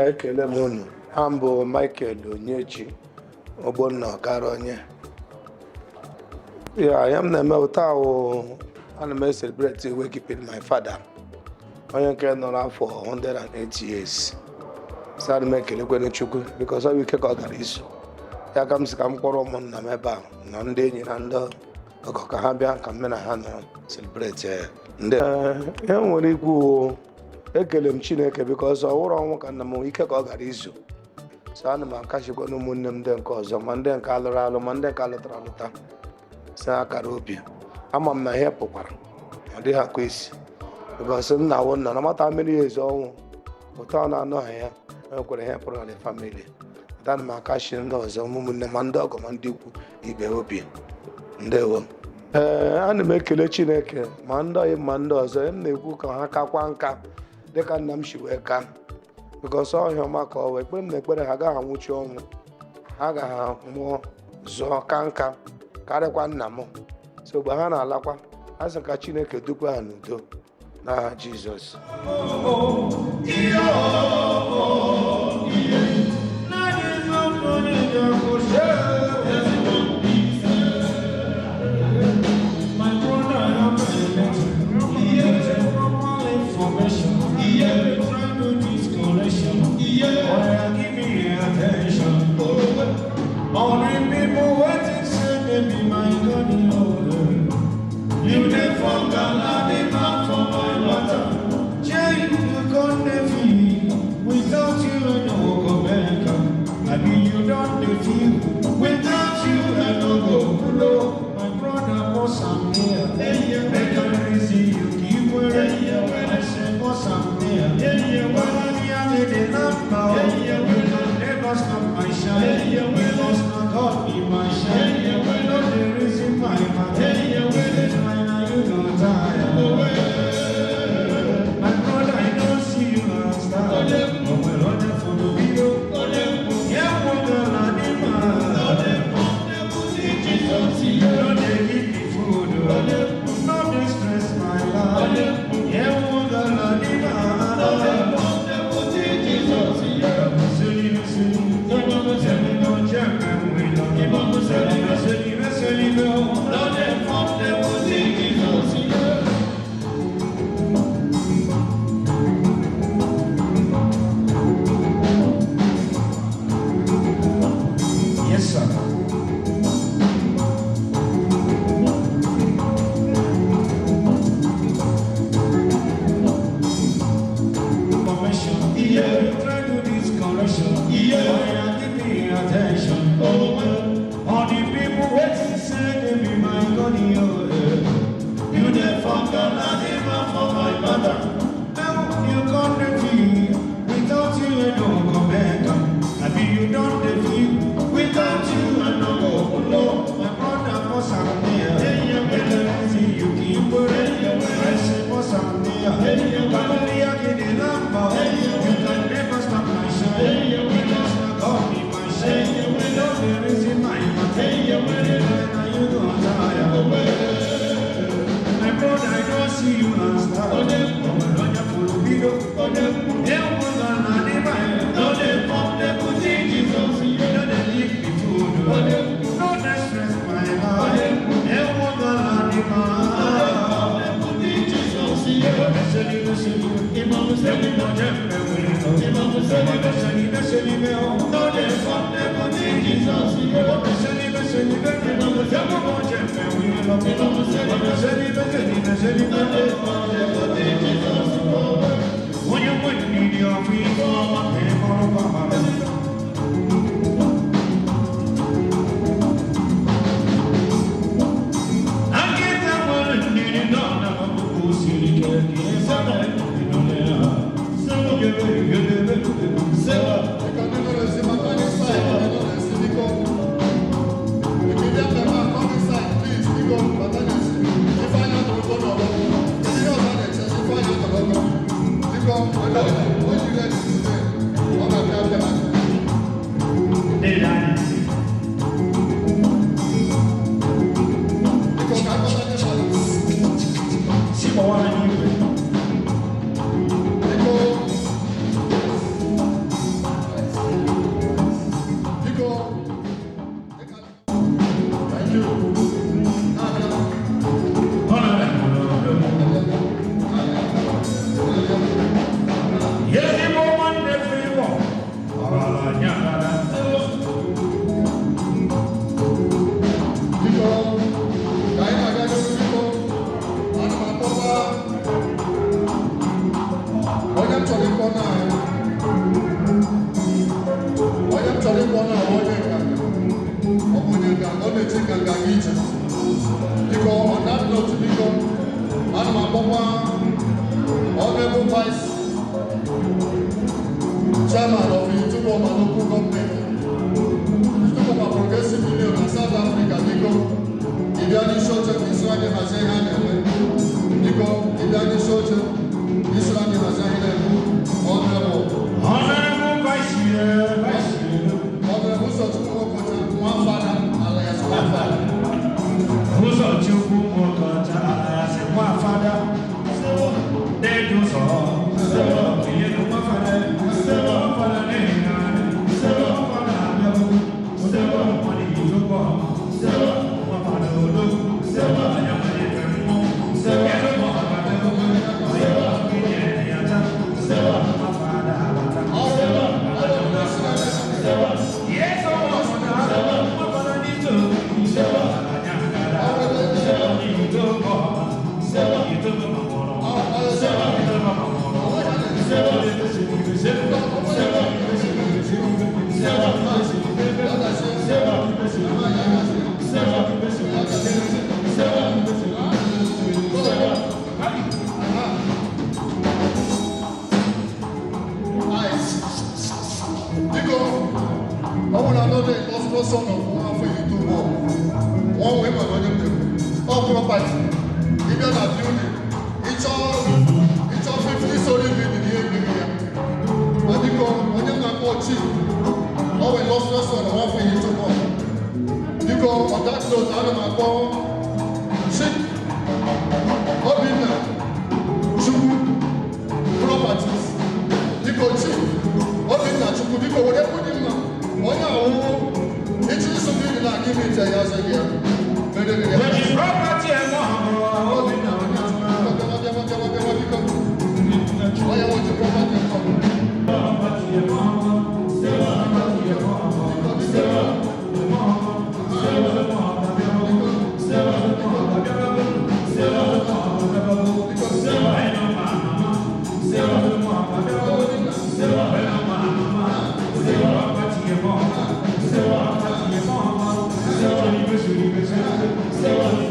ekele m unu. Ha bụ Michael Onyechi Ogbonna Ọkara onye. Ya m na-eme ụta ahụ ana m celebrate wakekeeping my father. Onye nke nọrọ afọ 108 years. So ana m ekelekwe Chukwu because ọ bụ ike ka ọ gara iso. Ya ka m si ka m kpọrọ ụmụnna m ebe a na ndị enyi na ndị ọgọ ka ha bịa ka m na ha nọ celebrate ndị. Ihe nwere ikwu ekele m Chineke because ọ wụrụ ọnwụ ka nna m ike ka ọ gara izu. So ana m akachikwa ụmụnne m ndị nke ọzọ ma ndị nke alụrụ alụ ma ndị nke alụtara alụta si akara obi. Ama m na ihe pụkwara ọ dịghị akwa isi because nna awụ nna na mata mmiri ezi ọnwụ ụtọ ọ na-anọghị ya enwekwara ihe pụrụ na famili. Ana m akachi ndị ọzọ ụmụnne ma ndị ọgọ ma ndị ikwu ibe obi ndewo. Ana m ekele Chineke ma ndị ọyị ma ndị ọzọ m na-ekwu ka ha kakwa nka dịka nna m si wee ka because ọhịa ọma ka ọ wee ekpere m na ekpere ha agaghị anwụchi ọnwụ, ha agaghị nwụọ zụọ ka nka karịkwa nna m. So mgbe ha na-alakwa a sị ka Chineke dukwa ha n'udo n'aha Jizọs. If I Honorable Vice Chairman of the Ituboma Local Government, Ituboma Progressive Union of South Africa, Nico, Idiani Shoche, Israeli Hazayan, Nico, Idiani Shoche, Israeli Hazayan, Honorable Vice Honorable Sotumo Kota, one father, alias one father. Who's on Chukumo Kota, alias one father? They do so. Son of one for you to walk. One way for them. All property. Even a building. Each of 50 story building here. And you go, when you're not going cheap, all we lost one for you to walk. You go on that road, I don't know, cheap. Obina. Chuku. Properties. You go cheap. Obina, Chuku. You go, whatever you know. It's just something that give me to you as a year. When you property and I want to property and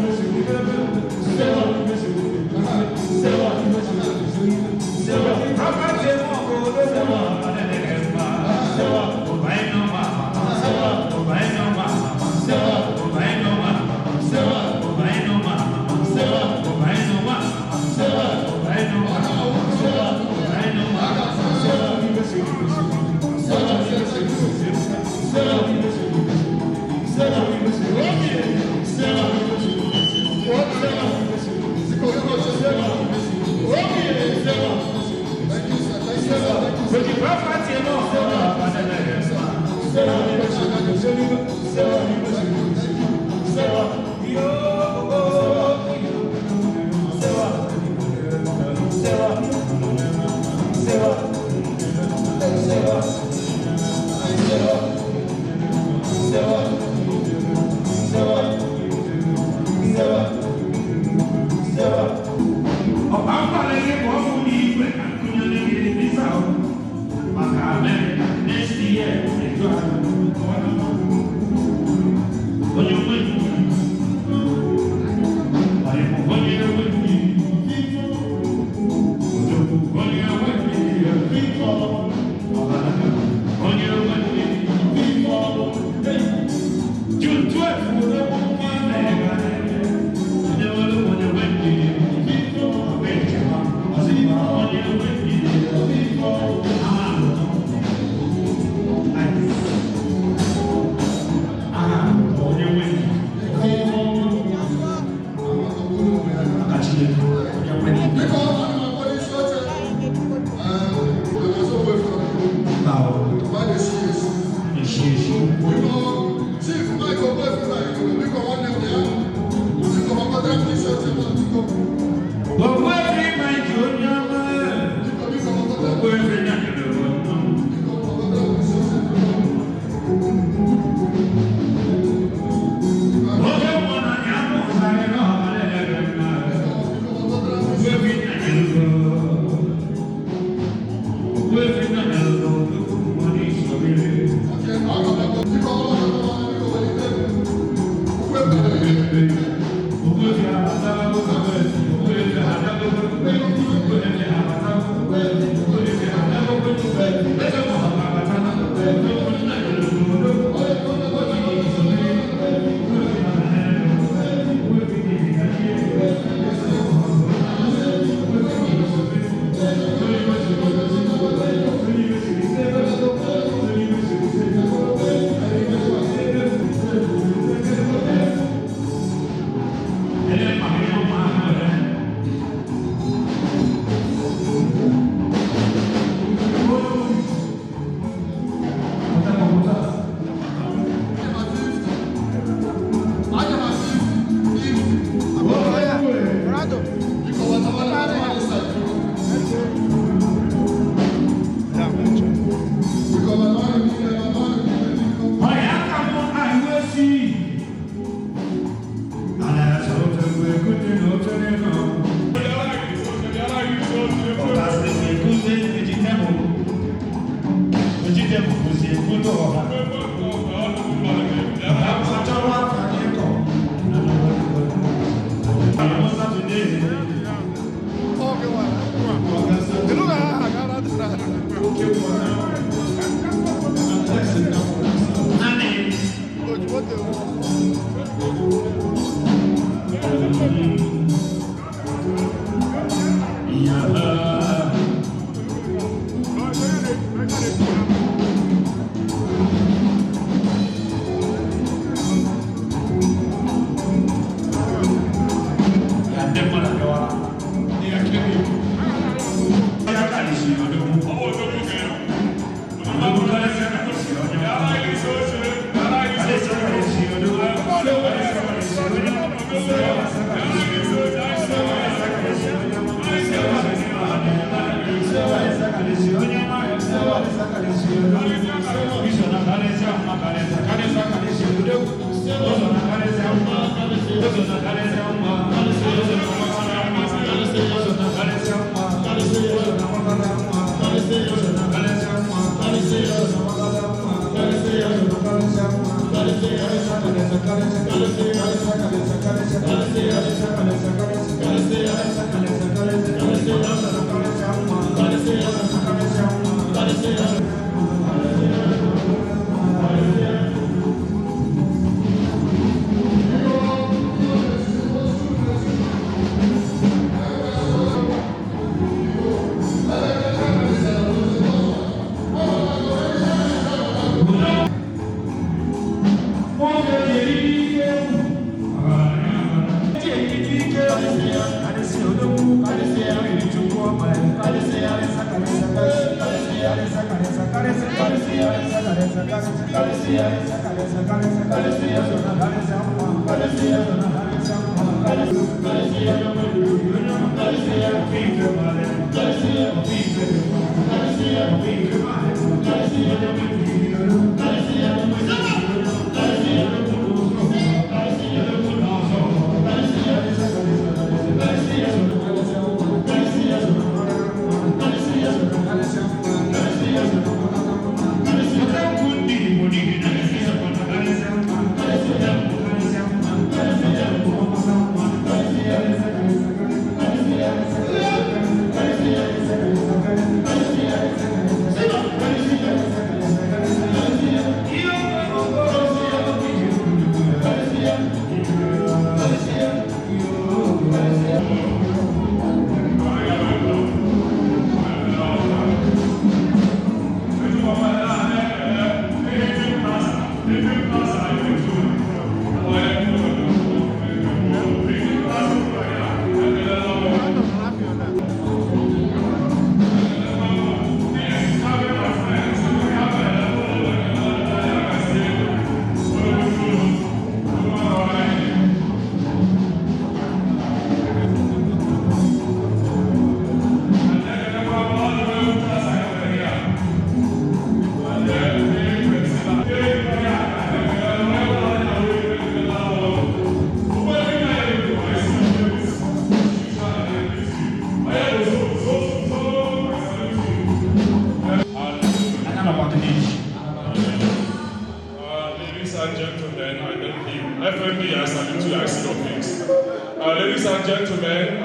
Ladies and gentlemen,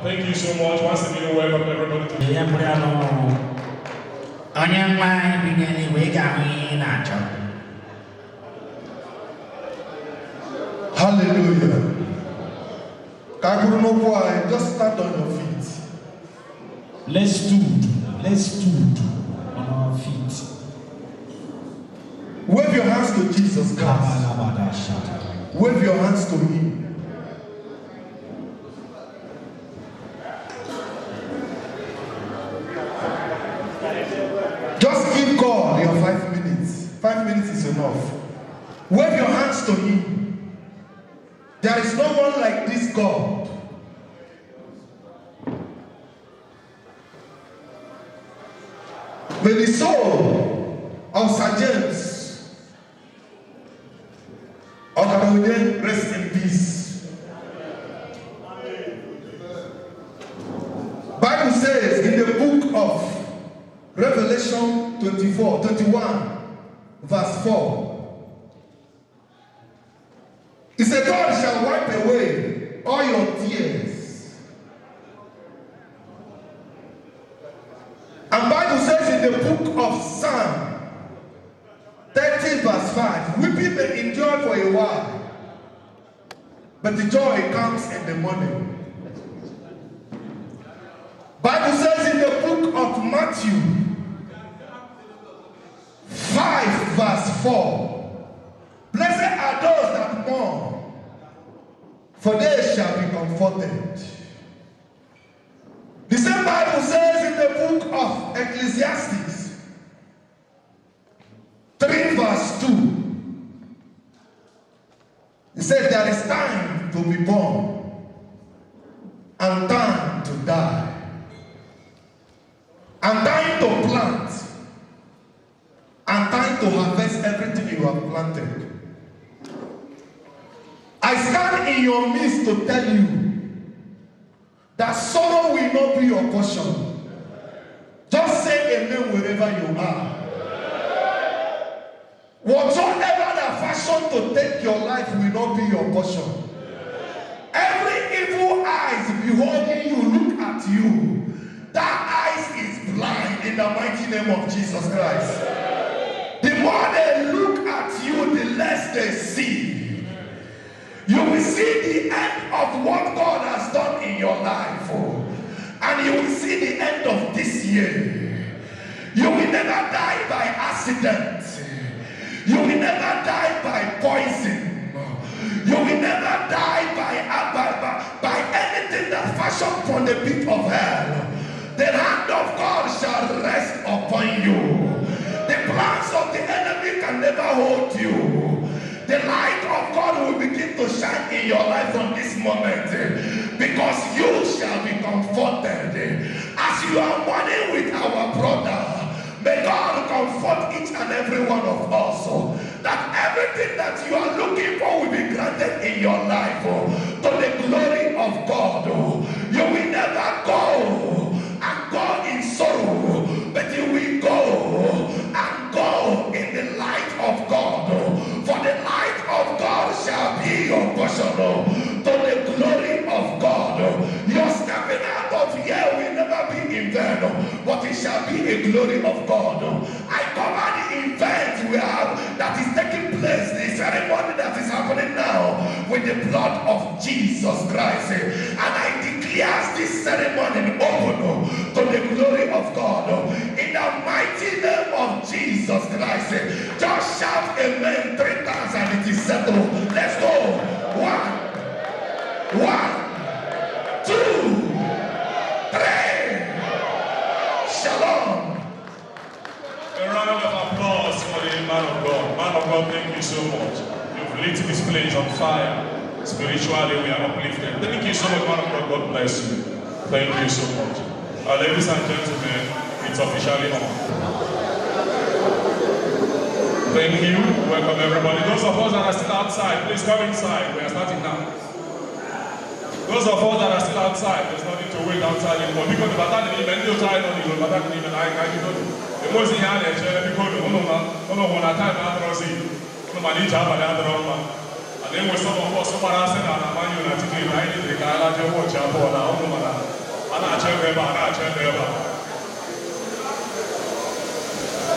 thank you so much. Once again, welcome everybody to the Hallelujah. Just stand on your feet. Let's stood on our feet. Wave your hands to Jesus Christ. Wave your hands to Him. Just give God your 5 minutes. 5 minutes is enough. Wave your hands to Him. There is no one like this God. May the soul of Sir James Okarode rest in peace. Bible says in the book of Revelation 21, verse 4. It said, God shall wipe away all your tears. And Bible says in the book of Psalm 30, verse 5, weeping may endure for a while, but the joy comes in the morning. Bible says in the book of Matthew 5 verse 4, blessed are those that mourn, for they shall be comforted. The same Bible says in the book of Ecclesiastes 3 verse 2, it says there is time to be born and time to die, and time to plant and time to harvest everything you have planted. I stand in your midst to tell you that sorrow will not be your portion. Just say amen wherever you are. Whatsoever that fashion to take your life will not be your portion. Every evil eyes beholding you look at you, that eyes is blind in the mighty name of Jesus Christ. The more they look at you, the less they see. You will see the end of what God has done in your life, and you will see the end of this year. You will never die by accident. You will never die by poison. You will never die by anything that fashioned from the pit of hell. The hand of God shall rest upon you. The plans of the enemy can never hold you. The light of God will begin to shine in your life from this moment, because you shall be comforted. As you are mourning with our brother, may God comfort each and every one of us, that everything that you are looking for will be granted in your life, to the glory of God. You will never go and go in sorrow, but you will go and go in the light of God. For the light of God shall be your portion, to the glory of God. Your stepping out of here will never be in vain, but it shall be a glory of God. I cover the event that is taking place, the ceremony that is happening now, with the blood of Jesus Christ, and I declare this ceremony open to the glory of God. In the mighty name of Jesus Christ, just shout amen 3 times and it is settled. Let's go. 1, 2, 3. Shalom. A round of applause for the man of God. Man of God, thank you so much. You've lit this place on fire. Spiritually, we are uplifted. Thank you so much, man of God. God bless you. Thank you so much. Ladies and gentlemen, it's officially on. Thank you. Welcome everybody. Those of us that are still outside, please come inside. We are starting now. Those of us that are still outside, there's nothing to wait outside anymore. Because the battle in the try not even battle in the most in hand because when I time after see no man each other and then when some of us some are saying that man you not to I need the guy like watch out for now no man and I check them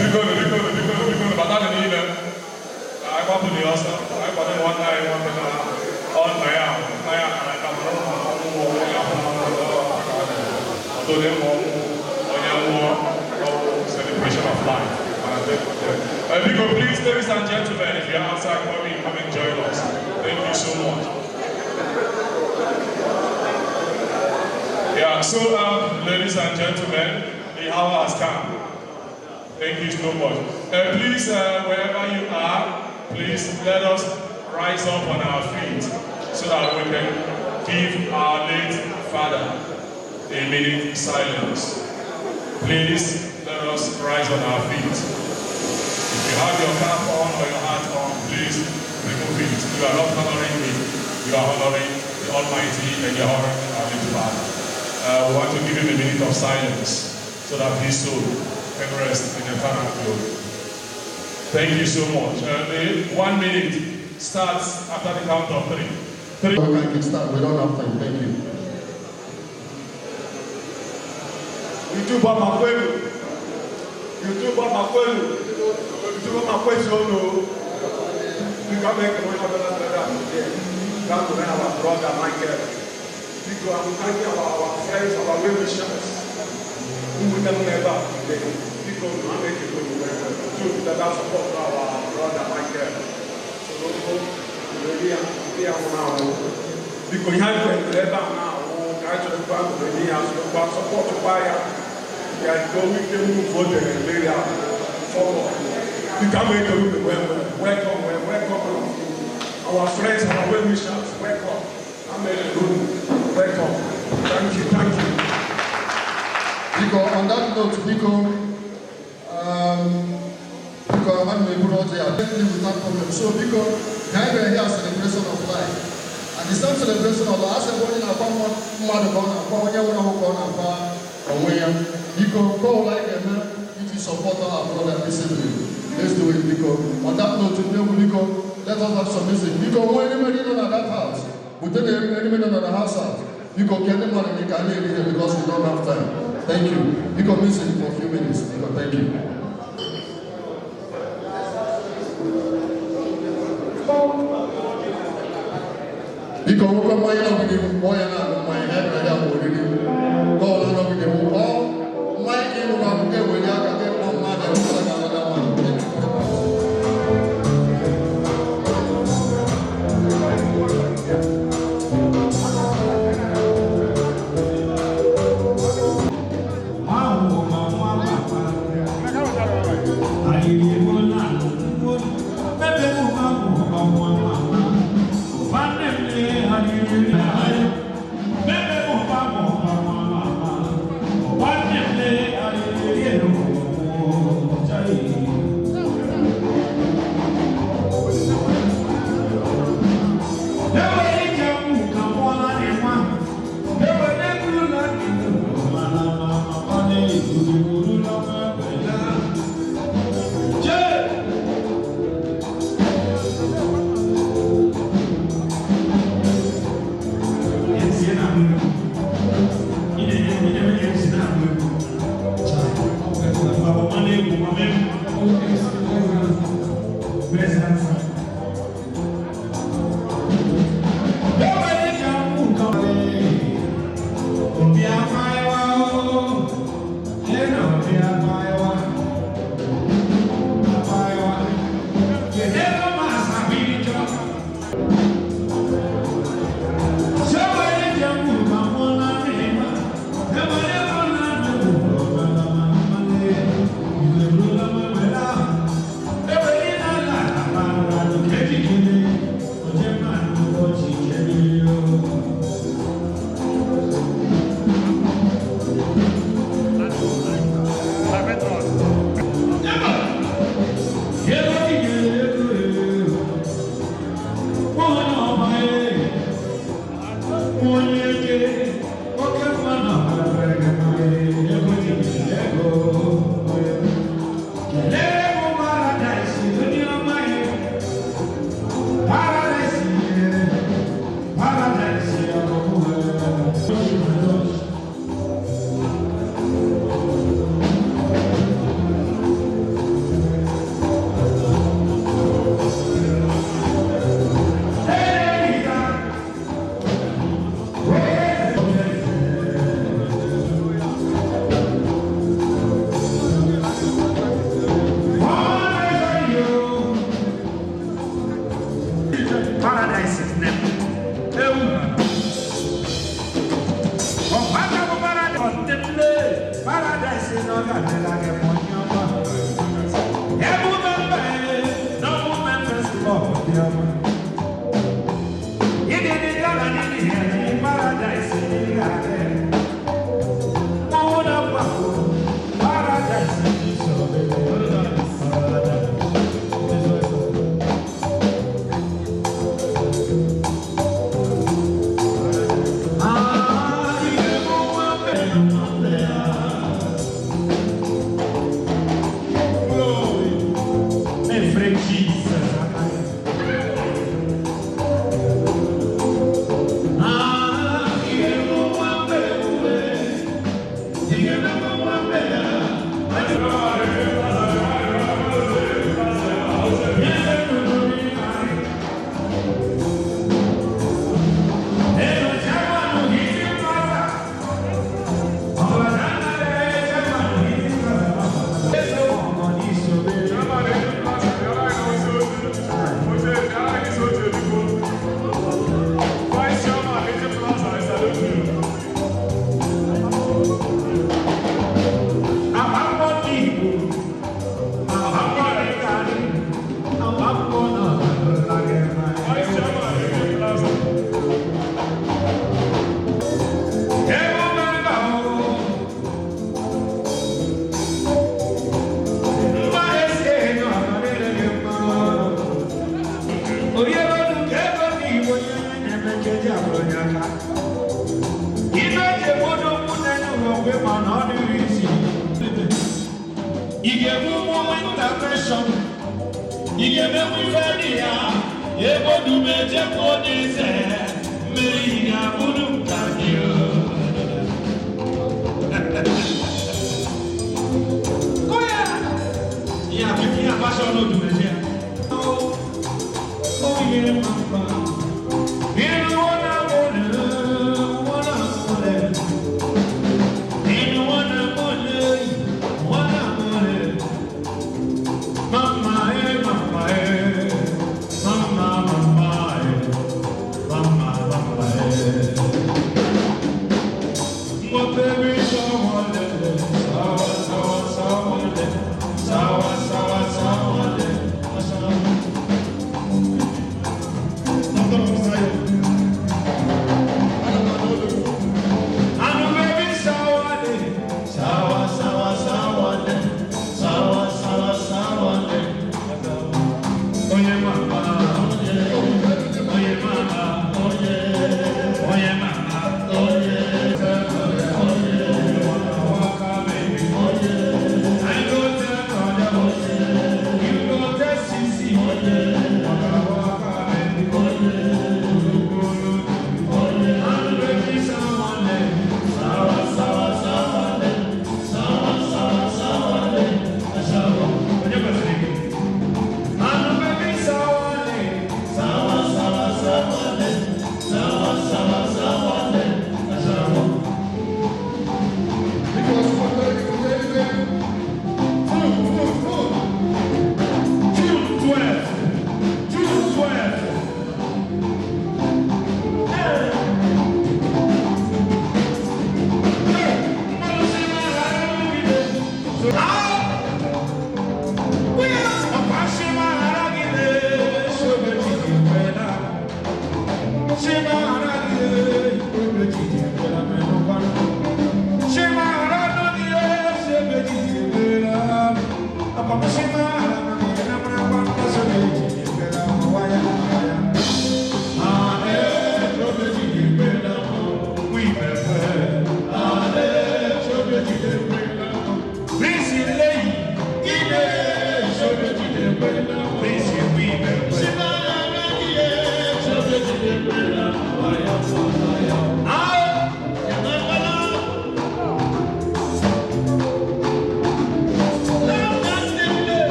because battle in the I got to the house I got one night on my arm and I come to them celebration of life. Because please, ladies and gentlemen, if you're outside, come and join us. Thank you so much. Yeah, so ladies and gentlemen, the hour has come. Thank you so much. Please, wherever you are, please let us rise up on our feet so that we can give our late father a minute silence. Please let us rise on our feet. If you have your cap on or your hat on, please remove it. You are not honoring me. You are honoring the Almighty and you are honoring our late father. We want to give him a minute of silence so that his soul can rest in eternal glory. Thank you so much. The 1 minute starts after the count of 3. 3. Okay, we can start. We don't have time. Thank you. YouTube Makwelu. YouTube Makwelu. YouTube Makwelu. You can make a come to our brother Michael. Because I'm thanking our friends, our well-wishers, who will never today. Because we make it good to that support our brother Michael. So, really, now. Because you have to let them now. I just want to be as support to buy. We are going to move for the area forward. You can make a look welcome. Our friends, our well-wishers, welcome. I'm a good welcome. Thank you. Because on that note, because I'm a good idea, without problem. So because here a celebration of life. And the same celebration of life, I said, when I found because go like a man, if you support our brother discipline. Let's do it because on that note, because let us have some music. Because when anybody in that house, we take anybody in the house out. Because get them out and they can leave here because we don't have time. Thank you. Because music for a few minutes. Because thank you. Because we come here with the boy and my head right up already. Go on with the wall. My game will get with the other one man and another one.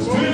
Spirit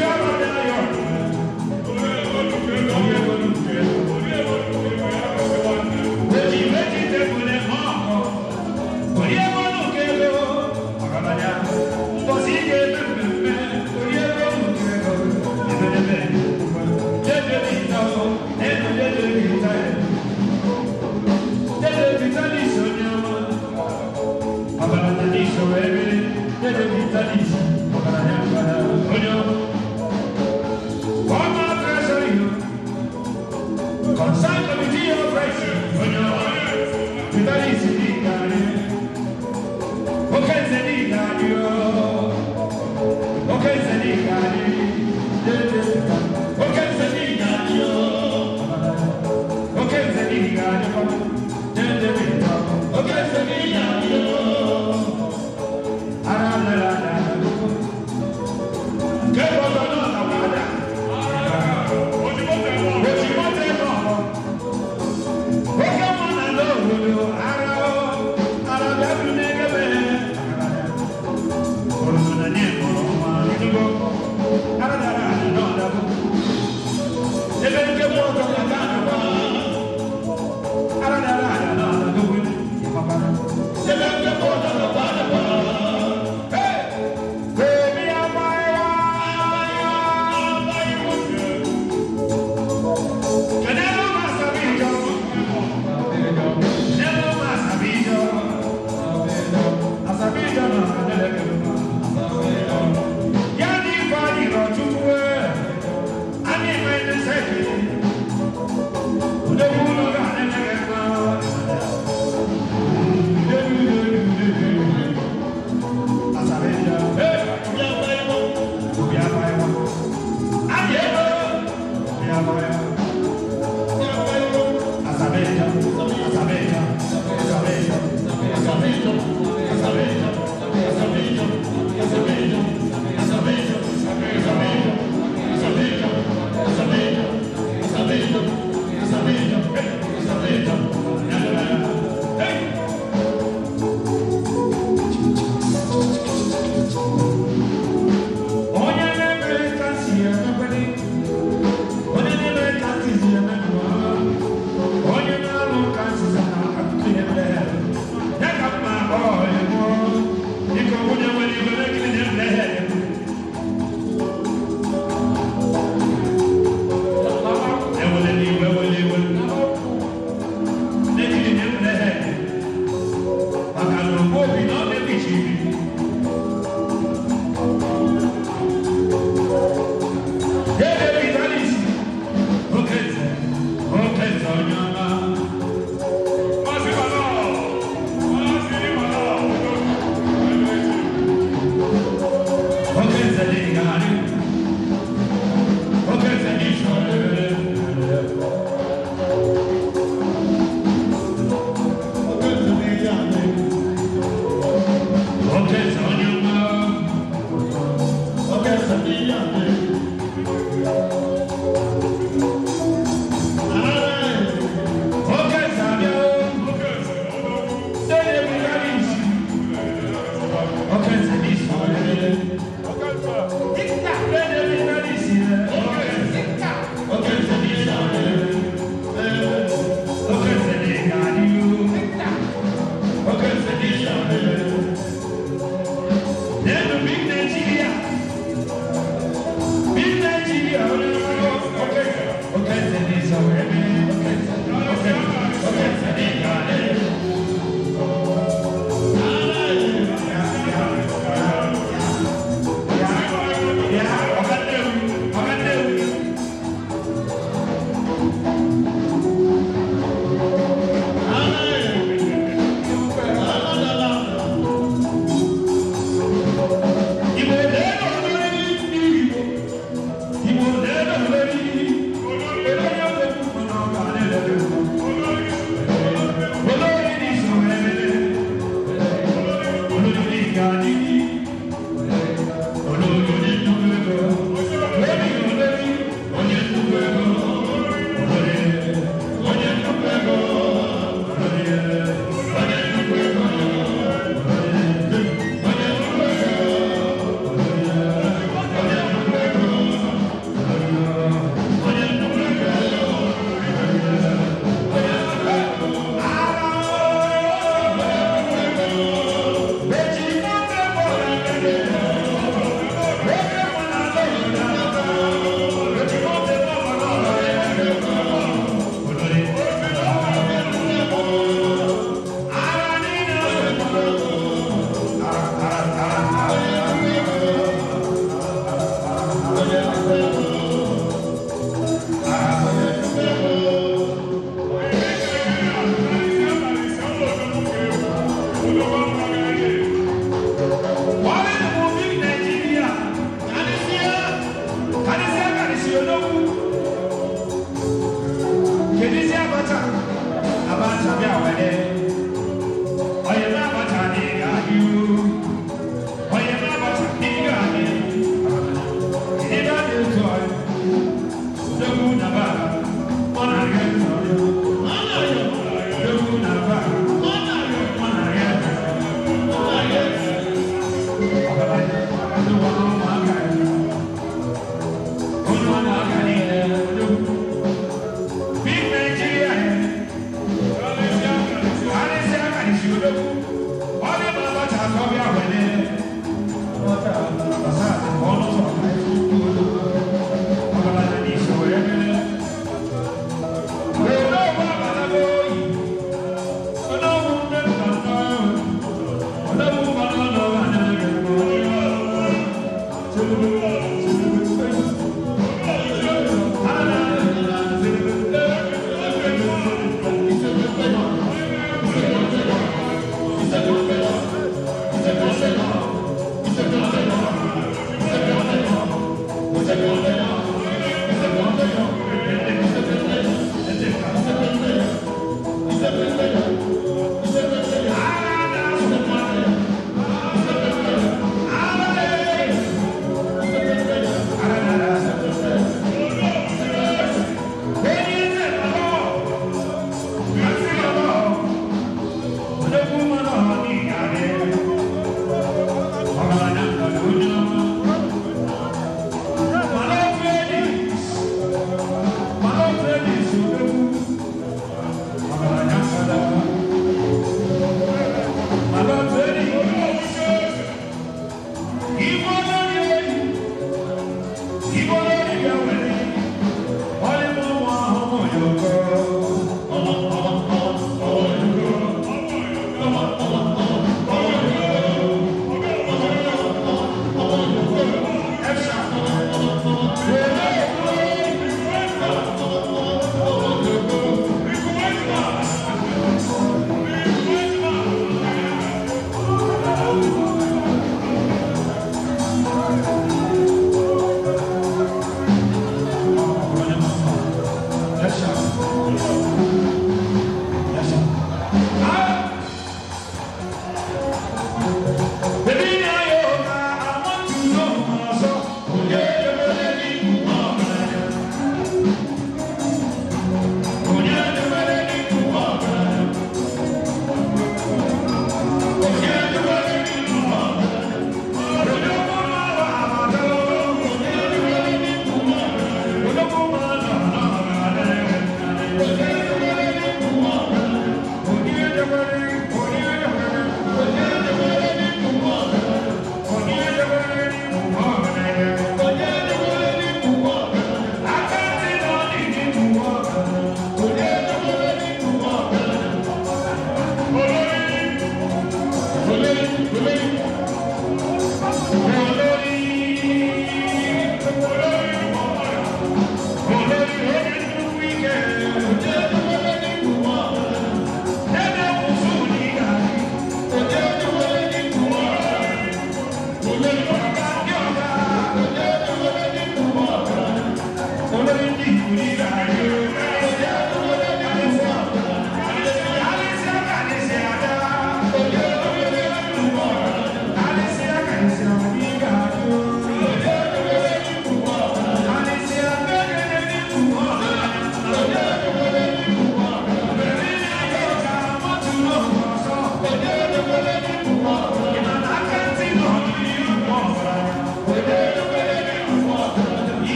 Oh,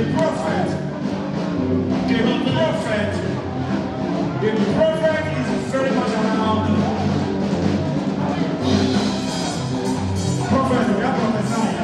The prophet is very much around. Prophet, we are prophesying.